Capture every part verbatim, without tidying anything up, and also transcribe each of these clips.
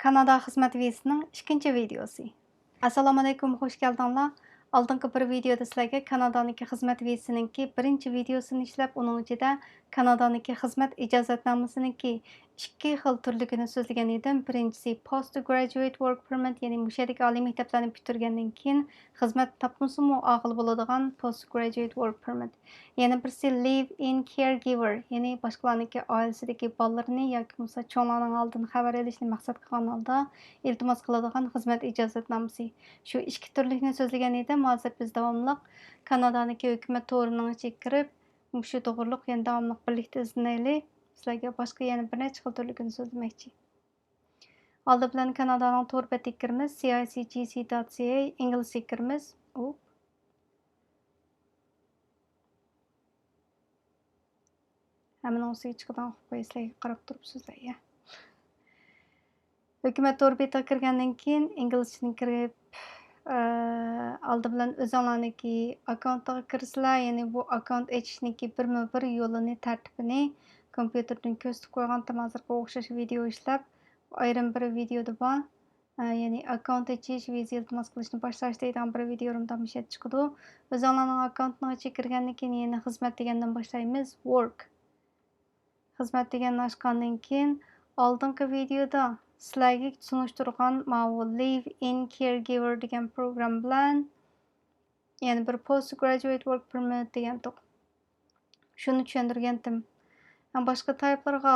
كانادا خىزمەت ۋىزىسىنىڭ ئىككىنچى ۋىدېئوسى. ئەسسالامۇئەلەيكۇم، خوش كەلدىڭلار. ئالدىنقى بىر ۋىدېئودا سىلەرگە كانادانىڭكى خىزمەت ۋىزىسىنىڭكى بىرىنچى ۋىدېئوسىنى ئىشلەپ، ئۇنىڭ ئىچىدە كانادانىڭكى خىزمەت ئىجازەتنامىسىنىڭكى ئىككى خىل تۈرلۈكىنى سۆزلىگەن ئىدىم. بىرىنچىسى post graduate work permit، يەنى مۇشۇ يەردىكى ئالىي مەكتەپلەرنى پۈتتۈرگەندىن كېيىن خىزمەت تاپمىسىمۇ ئالغىلى بولىدىغان post graduate work permit. يەنە بىرسى live in caregiver، يەنى باشقىلارنىڭكى ئائىلىسىدىكى بالىلىرىنى ياكى بولمىسا چوڭلارنىڭ ھالىدىن خەۋەر ئېلىشنى مەقسەت قىلغان ھالدا ئىلتىماس قىلىدىغان خىزمەت ئىجازەتنامىسى. شۇ ئىككى تۈرلۈكنى سۆزلىگەن ئىدىم. ھازىر بىز داۋاملىق كانادانىڭكى ھۆكۈمەت تورىنىڭ ئىچىگە كىرىپ، مۇشۇ توغرۇلۇق يەنە داۋاملىق بىرلىكتە ئىزدىنەيلى. سىلەرگە باشقا يەنە بىر نەچچە خىل تۈرلۈكىنى سۆزلىمەكچى. ئالدى بىلەن كانادانىڭ تور بەتىگە كىرىمىز، C I C G C dot C A، ئىنگلىزچىگە كىرىمىز. ئۇپ. ھەممىنىڭ ئۈستىگە چىقىدىغان قىلىپ قوياي، سىلەرگە قاراپ تۇرۇپ سۆزلەي، يا. ھۆكۈمەت تور بېتىغا كىرگەندىن كېيىن، ئىنگلىزچىدىن كىرىپ، ئە، ئالدى بىلەن ئۆزۈڭلارنىڭكى ئاككاونتىغا كىرىسىلەر. يەنى بۇ ئاككاونت ئېچىشنىڭكى بىرمۇ بىر يولىنى، تەرتىپىنى كومپيۇتېردىن كۆرسىتىپ قويغانتىم. ھازىرقى ئوخشاش ۋىدېئو ئىشلەپ، ئايرىم بىر ۋىدېئودا بار. ئە، يەنى ئاككاونت ئېچىش، ۋىزا ئىلتىماس قىلىشنى باشلاش دەيدىغان بىر ۋىدېئو مۇشۇ يەردە چىقىدۇ. ئۆزۈڭلارنىڭ ئاككاونتىنىڭ ئىچىگە كىرگەندىن كېيىن يەنە خىزمەت دېگەندىن باشلايمىز. ۋورك. خىزمەت دېگەننى ئاچقاندىن كېيىن، ئالدىنقى ۋىدېئودا سىلەرگە تونۇشتۇرغان ماۋۇ لىۋ ئىن كېيرگىۋېر دېگەن پروگرامما بىلەن يەنە بىر پوست گراجۇئېت ۋورك پېرمىت دېگەنتۇق. شۇنى چۈشەندۈرگەنتىم. ھەم باشقا تايپلارغا،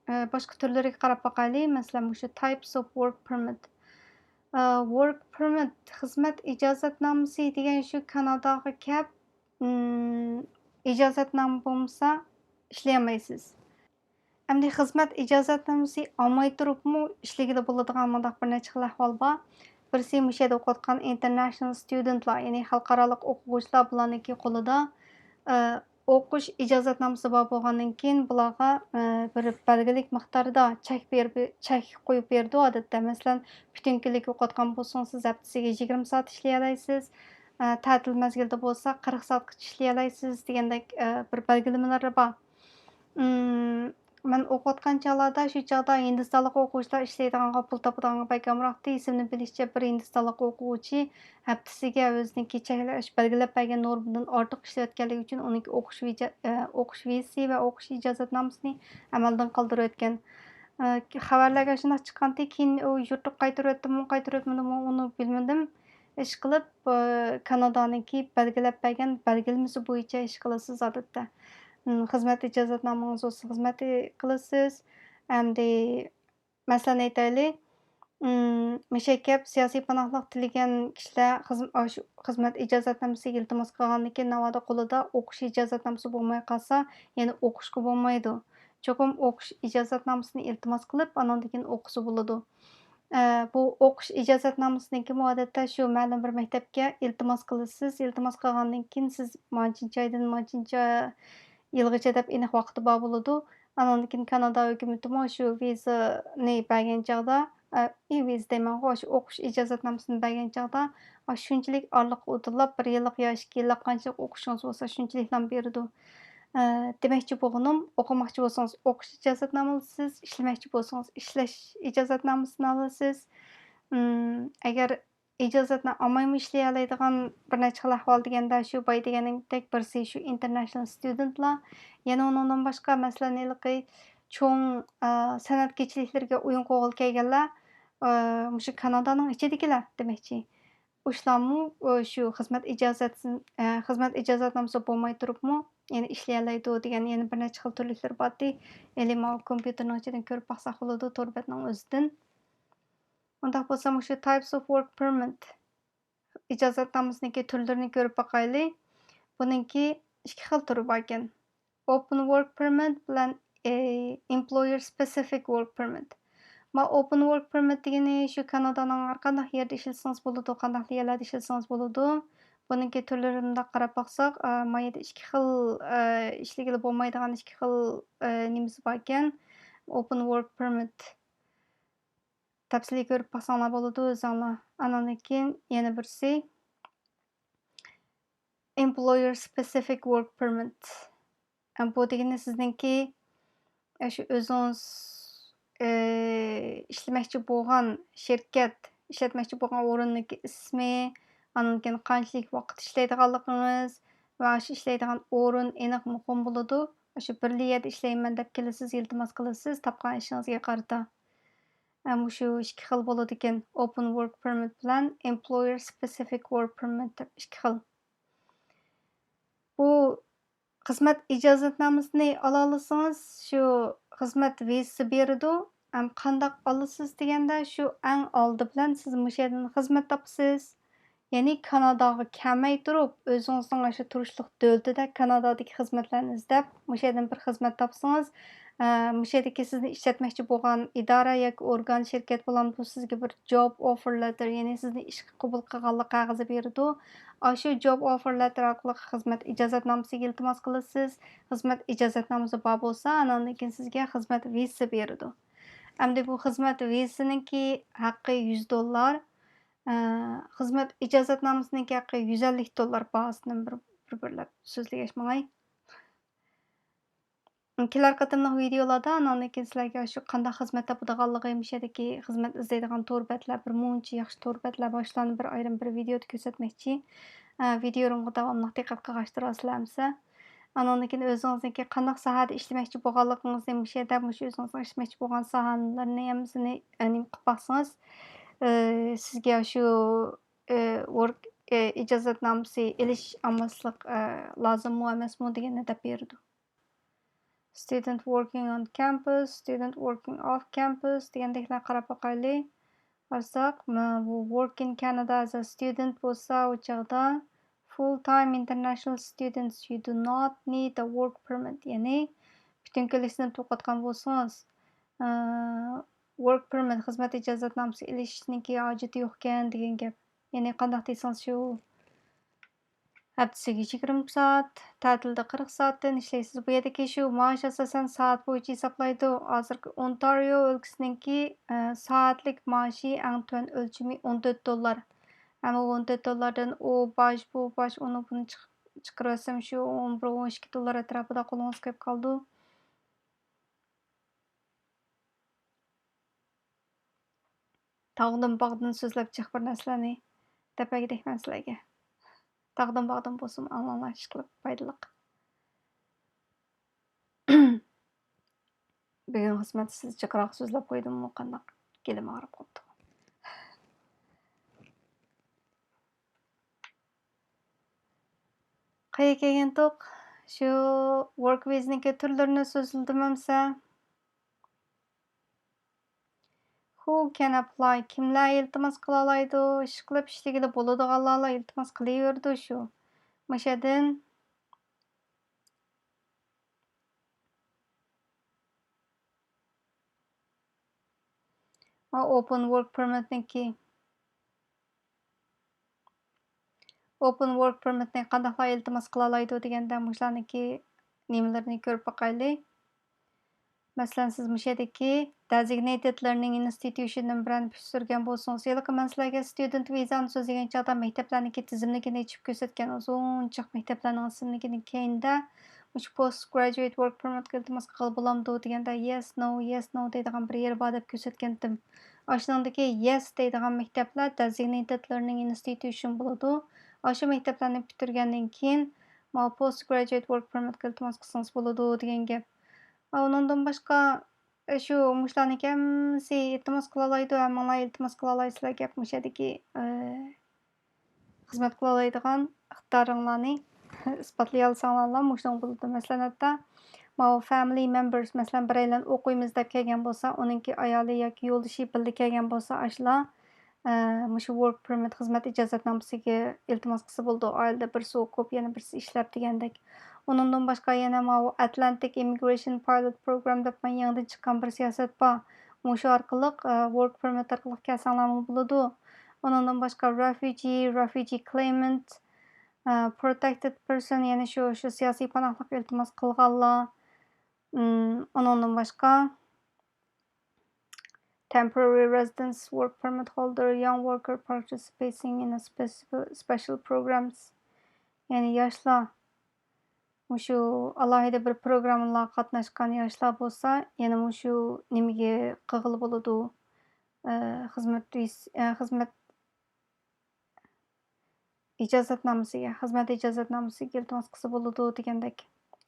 ئە، باشقا تۈرلىرىگە قاراپ باقايلى. مەسىلەن، مۇشۇ تايپس ئوف ۋورك پېرمىت. ئە، ۋورك پېرمىت، خىزمەت ئىجازەتنامىسى دېگەن شۇ كاناداغا كەپ، ئىم، ئىجازەتنامە بولمىسا ئىشلىيەلمەيسىز. ئەمدى خىزمەت ئىجازەتنامىسى ئالماي تۇرۇپمۇ ئىشلىگىلى بولىدىغان مۇنداق بىر نەچچە خىل ئەھۋال بار. بىرسى مۇشۇ يەردە ئوقۇۋاتقان ئىنتېرناشنال ستۇدېنتلار، يەنى خەلقئارالىق ئوقۇغۇچىلار، بۇلارنىڭكى قولىدا، ئە، ئوقۇش ئىجازەتنامىسى بار بولغاندىن كېيىن بۇلارغا، ئە، بىر بەلگىلىك مىقداردا چەك بېرىپ، چەك قويۇپ بېرىدۇ ئادەتتە. مەسىلەن، پۈتۈن كۈنلۈك ئوقۇۋاتقان بولسىڭىز، سىز ھەپتىسىگە يىگىرمە سائەت ئىشلىيەلەيسىز. ئە، تەتىل مەزگىلىدە بولسا قىرىق سائەتكىچە ئىشلىيەلەيسىز دېگەندەك، ئە، بىر بەلگىلىمىلەر بار. ئىم، مەن ئوقۇۋاتقان چاغلاردا، شۇ چاغدا ھىندىستانلىق ئوقۇغۇچىلار ئىشلەيدىغانغا پۇل تاپىدىغانغا بەك ئامراقتى. ئېسىمدىن بىلىشىچە، بىر ھىندىستانلىق ئوقۇغۇچى ھەپتىسىگە ئۆزىنىڭكى چەكلەش، بەلگىلەپ بەرگەن نورمىدىن ئارتۇق ئىشلەۋەتكەنلىكى ئۈچۈن ئۇنىڭكى ئوقۇش ۋىجە-، ئە، ئوقۇش ۋىزىسى ۋە ئوقۇش ئىجازەتنامىسىنى ئەمەلدىن قالدۇرۇۋەتكەن. ئە، خەۋەرلەرگە شۇنداق چىققانتى، كېيىن ئۇ يۇرتقا قايتۇرۇۋەتتىمۇ، قايتۇرۇۋەتمىدىمۇ، ئۇنى بىلمىدىم. ئىشقىلىپ، ئە، كانادانىڭكى بەلگىلەپ بەرگەن بەلگىلىمىسى بويىچە ئىش قىلىسىز ئادەتتە. ئىم، خىزمەت ئىجازەتنامىڭىز بولسا خىزمەت قىلىسىز. ئەمدى مەسىلەن ئېيتايلى، ئىم، مۇشەككەپ سىياسىي پاناھلىق تىلىگەن كىشىلەر خىزم-، ئاشۇ خىزمەت ئىجازەتنامىسىگە ئىلتىماس قىلغاندىن كېيىن، ناۋادا قولىدا ئوقۇش ئىجازەتنامىسى بولماي قالسا، يەنە ئوقۇشقا بولمايدۇ. چوقۇم ئوقۇش ئىجازەتنامىسىنى ئىلتىماس قىلىپ، ئانىڭدىن كېيىن ئوقۇسا بولىدۇ. ئە، بۇ ئوقۇش ئىجازەتنامىسىنىڭكىمۇ ئادەتتە شۇ مەلۇم بىر مەكتەپكە ئىلتىماس قىلىسىز. ئىلتىماس قىلغاندىن كېيىن سىز مانچىنچە ئايدىن مانچىنچە يىلغىچە دەپ ئېنىق ۋاقتى بار بولىدۇ. ئانىڭدىن كېيىن كانادا ھۆكۈمىتىمۇ شۇ ۋىزىنى بەرگەن چاغدا، ئە، ئى، ۋىزا دەيمەنغۇ، شۇ ئوقۇش ئىجازەتنامىسىنى بەرگەن چاغدا، ئاشۇ شۇنچىلىك ئارىلىق ئۇدۇللاپ، بىر يىللىق ياكى ئىككى يىللىق قانچىلىك ئوقۇشىڭىز بولسا، شۇنچىلىكلا بېرىدۇ. ئە، دېمەكچى بولغىنىم، ئوقۇماقچى بولسىڭىز ئوقۇش ئىجازەتنامىسى ئالىسىز، ئىشلىمەكچى بولسىڭىز ئىشلەش ئىجازەتنامىسىنى ئالىسىز. ئىم، ئەگەر ئىجازەتنى ئالمايمۇ ئىشلىيەلەيدىغان بىر نەچچە خىل ئەھۋال دېگەندە، شۇ بايا دېگىنىمدەك، بىرسى شۇ ئىنتېرناشنال ستۇدېنتلار، يەنە ئۇنىڭدىن باشقا، مەسىلەن، ھېلىقى چوڭ، ئە، سەنئەت كېچىلىكلىرىگە ئويۇن قويغىلى كەلگەنلەر، ئە، مۇشۇ كانادانىڭ ئىچىدىكىلەر دېمەكچى. ئۇشلارمۇ، ئۇ، شۇ خىزمەت ئىجازەتسىز-، ئە، خىزمەت ئىجازەتنامىسى بولماي تۇرۇپمۇ، يەنە ئىشلىيەلەيدۇ دېگەن يەنە بىر نەچچە خىل تۈرلۈكلىرى بارتى. ھېلى ماۋۇ كومپيۇتېرنىڭ ئىچىدىن كۆرۈپ باقساق بولىدۇ، تور بەتنىڭ ئۆزىدىن. ئۇنداق بولسا، مۇشۇ تايپس ئوف ۋورك پېرمىت ئىجازەتنامىسىنىڭكى تۈرلىرىنى كۆرۈپ باقايلى. بۇنىڭكى ئىككى خىل تۈرى باركەن. ئوپېن ۋورك پېرمىت بىلەن، ئى، ئېمپلويېر سپېسىفىك ۋورك پېرمىت. ما ئوپېن ۋورك پېرمىت دېگىنى شۇ كانادانىڭ ھەر قانداق يېرىدە ئىشلىسىڭىز بولىدۇ، قانداق يەرلەردە ئىشلىسىڭىز بولىدۇ. بۇنىڭكى تۈرلىرىنى مۇنداق قاراپ باقساق، ئا، ما يەردە ئىككى خىل، ئە، ئىشلىگىلى بولمايدىغان ئىككى خىل، ئە، نېمىسى باركەن. ئوپېن ۋورك پېرمىت. تەپسىلىي كۆرۈپ باقساڭلار بولىدۇ ئۆزۈڭلار. ئانىڭدىن كېيىن يەنە بىرسى، ئېمپلويېر سپېسىفىك ۋورك پېرمىت. ئە، بۇ دېگىنى سىزنىڭكى، ئە، شۇ ئۆزىڭىز، ئە، ئىشلىمەكچى بولغان شىركەت، ئىشلەتمەكچى بولغان ئورۇننىڭكى ئىسمى، ئاندىن كېيىن قانچىلىك ۋاقىت ئىشلەيدىغانلىقىڭىز ۋە شۇ ئىشلەيدىغان ئورۇن ئېنىق مۇقىم بولىدۇ. شۇ بىرلا يەردە ئىشلەيمەن دەپ كېلىسىز، ئىلتىماس قىلىسىز تاپقان ئىشىڭىزگە قارىتا. ئە، مۇشۇ ئىككى خىل بولىدىكەن، ئوپېن ورك پېرمىت بىلەن ئېمپلويېر سپېسىفىك ورك پېرمىت دەپ ئىككى خىل. بۇ خىزمەت ئىجازەتنامىسىنى ئالالىسىڭىز، شۇ خىزمەت ۋىزىسى بېرىدۇ. ھەم قانداق ئالىسىز دېگەندە، شۇ ئەڭ ئالدى بىلەن سىز مۇشۇ يەردىن خىزمەت تاپىسىز. يەنى كاناداغا كەلمەي تۇرۇپ، ئۆزىڭىزنىڭ ئاشۇ تۇرۇشلۇق دۆلىتىدە كانادادىكى خىزمەتلەرنى ئىزدەپ، مۇشۇ يەردىن بىر خىزمەت تاپسىڭىز، ئە، مۇشۇ يەردىكى سىزنى ئىشلەتمەكچى بولغان ئىدارە ياكى ئورگان، شىركەت بولامدۇ، سىزگە بىر جوب ئوفېر لېتتېر، يەنى سىزنى ئىشقا قوبۇل قىلغانلىق قەغىزى بېرىدۇ. ئاشۇ جوب ئوفېر لېتتېر ئارقىلىق خىزمەت ئىجازەتنامىسىگە ئىلتىماس قىلىسىز. خىزمەت ئىجازەتنامىسى بار بولسا، ئاناندىن كېيىن سىزگە خىزمەت ۋىزىسى بېرىدۇ. ئەمدى بۇ خىزمەت ۋىزىسىنىڭكى ھەققى يۈز دوللار، ئە، خىزمەت ئىجازەتنامىسىنىڭكى ھەققى يۈز ئەللىك دوللار باھاسىنى بىر، بىر-بىرلەپ سۆزلىگەچ ماڭاي. كېلەر قېتىملىق ۋىدېئولاردا ئاناندىن كېيىن سىلەرگە شۇ قانداق خىزمەت تاپىدىغانلىقى، مۇشۇ يەردىكى خىزمەت ئىزدەيدىغان تور بەتلەر، بىر مۇنچە ياخشى تور بەتلەر بار، شۇلارنى بىر ئايرىم بىر ۋىدېئودا كۆرسەتمەكچى. ئە، ۋىدېئولىرىمغا داۋاملىق دىققەت قىلغاچ تۇرارسىلەر ئەمىسە. ئاناندىن كېيىن ئۆزىڭىزنىڭكى قانداق ساھەدە ئىشلىمەكچى بولغانلىقىڭىزنى، مۇشۇ يەردە مۇشۇ ئۆزىڭىزنىڭ ئىشلىمەكچى بولغان ساھەلىرىنى ھەممىسىنى، ئە، نېمە قىلىپ باقسىڭىز، ئە، سىزگە شۇ، ئە، ۋورك، ئە، ئىجازەتنامىسى ئېلىش ئالماسلىق، ئە، لازىممۇ ئەمەسمۇ دېگەننى دەپ بېرىدۇ. Student working on campus, student working off campus دېگەندەكلەر قاراپ باقايلى. قارىساق، مانا بۇ work in Canada as a student بولسا، ئۇ چاغدا full time international students, you do not need a work permit. يەنى پۈتۈن كۈنلۈك سىنىپتا ئوقۇۋاتقان بولسىڭىز، ئە، ۋورك پېرمىت، خىزمەت ئىجازەتنامىسى ئېلىشنىڭكى ھاجىتى يوقكەن دېگەن گەپ. يەنى قانداق دېسىڭىز شۇ، ھەپتىسىگە يىگىرمە سائەت، تەتىلدە قىرىق سائەتتىن ئىشلەيسىز. بۇ يەردىكى شۇ مائاش ئاساسەن سائەت بويىچە ھېسابلايدۇ. ھازىرقى ئونتارىيو ئۆلكىسىنىڭكى، ئە، سائەتلىك مائاشى ئەڭ تۆۋەن ئۆلچىمى ئون تۆت دوللار. ئەمما ئون تۆت دوللاردىن ئۇ باج، بۇ باج، ئۇنى بۇنى چىق-، چىقىرىۋەتسەم شۇ ئون بىر، ئون ئىككى دوللار ئەتراپىدا قولىڭىزغا كېلىپ قالىدۇ. تاغدىن باغدىن سۆزلەپ جىق بىر نەرسىلەرنى دەپ بەرگۈدەكمەن سىلەرگە. تاغدىن باغدىن بولسىمۇ ئاڭلاڭلار، ئىشقىلىپ پايدىلىق. بۈگۈن خىزمەتتە سىز جىقراق سۆزلەپ قويدۇممۇ قانداق؟ گېلىم ئاغرىپ قاپتۇ. قايا كەلگەنتۇق؟ شۇ ۋورك ۋىزىنىڭكى تۈرلىرىنى سۆزلىدىم ئەمسە. Who can apply؟ كىملەر ئىلتىماس قىلالايدۇ؟ ئىشقىلىپ ئىشلىگىلى بولىدىغانلارلا ئىلتىماس قىلىۋېرىدۇ شۇ. مۇشەدىن ئا، ئوپېن ۋورك پېرمىتنىڭكى، ئوپېن ۋورك پېرمىتنى قانداقلار ئىلتىماس قىلالايدۇ دېگەندە، مۇشۇلارنىڭكى نېمىلىرىنى كۆرۈپ باقايلى. مەسىلەن، سىز مۇشۇ يەردىكى دېزىگنېيتېد لېرنىڭ ئىنستىتۇشىنىڭ بىرەرنى پۈتتۈرگەن بولسىڭىز، ھېلىقى مەن سىلەرگە ستۇدېنت ۋىزانى سۆزلىگەن چاغدا مەكتەپلەرنىڭكى تىزىملىكىنى ئېچىپ كۆرسەتكەن، ئۇزۇنچىلىق مەكتەپلەرنىڭ ئىسىملىكىنى. كەينىدە مۇشۇ پوست گراجۇئېت ۋورك پېرمىتقا ئىلتىماس قىلغىلى بولامدۇ دېگەندە، يەس، نو، يەس، نو دەيدىغان بىر يېرى بار دەپ كۆرسەتكەنتىم. ئاشۇنىڭدىكى يەس دەيدىغان مەكتەپلەر دېزىگنېيتېد لېرنىڭ ئىنستىتۇشىن بولىدۇ. ئاشۇ مەكتەپلەرنى پۈتتۈرگەندىن كېيىن، ماۋۇ پوست گراجۇئېت ۋورك پېرمىتقا ئىلتىماس قىلسىڭىز بولىدۇ دېگەن گەپ. ئۇنىڭدىن باشقا، شۇ مۇشۇلارنىڭكى ھەممىسى ئىلتىماس قىلالايدۇ، ھەممىڭلار ئىلتىماس قىلالايسىلەر گەپ مۇشۇ يەردىكى، ئى، خىزمەت قىلالايدىغان ئىقتىدارىڭلارنى ئىسپاتلىيالىساڭلارلا مۇشۇنىڭ بولىدۇ. مەسىلەن، ھەتتا ماۋۇ فامىلى مەمبېرس، مەسىلەن، بىرەيلەن ئوقۇيمىز دەپ كەلگەن بولسا، ئۇنىڭكى ئايالى ياكى يولدىشى بىللە كەلگەن بولسا، ئاشۇلار، ئە، مۇشۇ ۋورك پېرمىت، خىزمەت ئىجازەتنامىسىگە ئىلتىماس قىلسا بولىدۇ. ئائىلىدە بىرسى ئوقۇپ، يەنە بىرسى ئىشلەپ دېگەندەك. ئۇنىڭدىن باشقا يەنە ماۋۇ ئاتلانتىك ئىممىگرېيشن پايلوت پروگرام دەپ يېڭىدىن چىققان بىر سىياسەت بار. مۇشۇ ئارقىلىق، ئە، ۋورك پېرمىت ئارقىلىق كەلسەڭلارمۇ بولىدۇ. ئۇنىڭدىن باشقا رېفۇجى، رېفۇجى كلېيمېنت، ئە، پروتېكتېد پېرسون، يەنى شۇ، شۇ سىياسىي پاناھلىق ئىلتىماس قىلغانلار. ئىم، ئۇنىڭدىن باشقا، temporary residence work permit holder, young worker participating in a special, special programs. يەنى ياشلار، مۇشۇ ئالاھىدە بىر پروگراممىلارغا قاتناشقان ياشلار بولسا، يەنە مۇشۇ نېمىگە قىلغىلى بولىدۇ. ئە، خىزمەت ۋىز-، ئە، خىزمەت ئىجازەتنامىسىگە، خىزمەت ئىجازەتنامىسىگە ئىلتىماس قىلسا بولىدۇ دېگەندەك.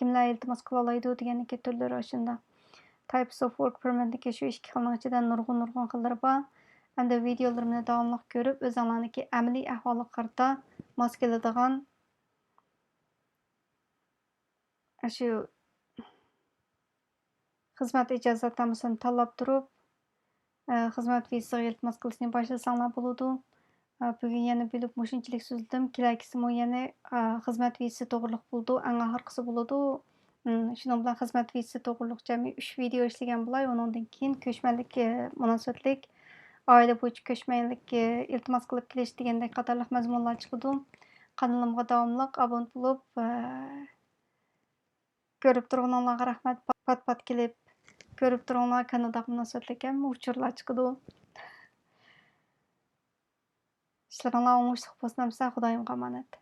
كىملەر ئىلتىماس قىلالايدۇ دېگەندىكى تۈرلىرى ئاشۇنداق. Types of work permit نىكى شۇ ئىككى خىلنىڭ ئىچىدە نۇرغۇن، نۇرغۇن خىللىرى بار. ئەمدى ۋىدېئولىرىمنى داۋاملىق كۆرۈپ، ئۆزۈڭلارنىڭكى ئەمەلىي ئەھۋالىغا قارىتا ماس كېلىدىغان ئاشۇ خىزمەت ئىجازەتنامىسىنى تاللاپ تۇرۇپ، ئە، خىزمەت ۋىزىسىغا ئىلتىماس قىلىشنى باشلىساڭلار بولىدۇ. ئە، بۈگۈن يەنە بىلىپ مۇشۇنچىلىك سۆزلىدىم. كېلەركىسىمۇ يەنە، ئە، خىزمەت ۋىزىسى توغرىلىق بولىدۇ. ئەڭ ئاخىرقىسى بولىدۇ. ئىم، شۇنىڭ بىلەن خىزمەت ۋىزىسى توغرىلىق جەمئىي ئۈچ ۋىدېئو ئىشلىگەن بولاي. ئۇنىڭدىن كېيىن كۆچمەنلىك، ئە، مۇناسىۋەتلىك، ئائىلە بويىچە كۆچمەنلىك، ئە، ئىلتىماس قىلىپ كېلىش دېگەندەك قاتارلىق مەزمۇنلار چىقىدۇ. قانىلىمغا داۋاملىق ئابۇنە بولۇپ، ئە، كۆرۈپ تۇرغىنىڭلارغا رەھمەت. پات-پات كېلىپ كۆرۈپ تۇرۇڭلار، كاناداغا مۇناسىۋەتلىك ھەممە ئۇچۇرلار چىقىدۇ. ئىشلىرىڭلار ئوڭۇشلۇق بولسۇن ئەمىسە، خۇدايىمغا ئامانەت.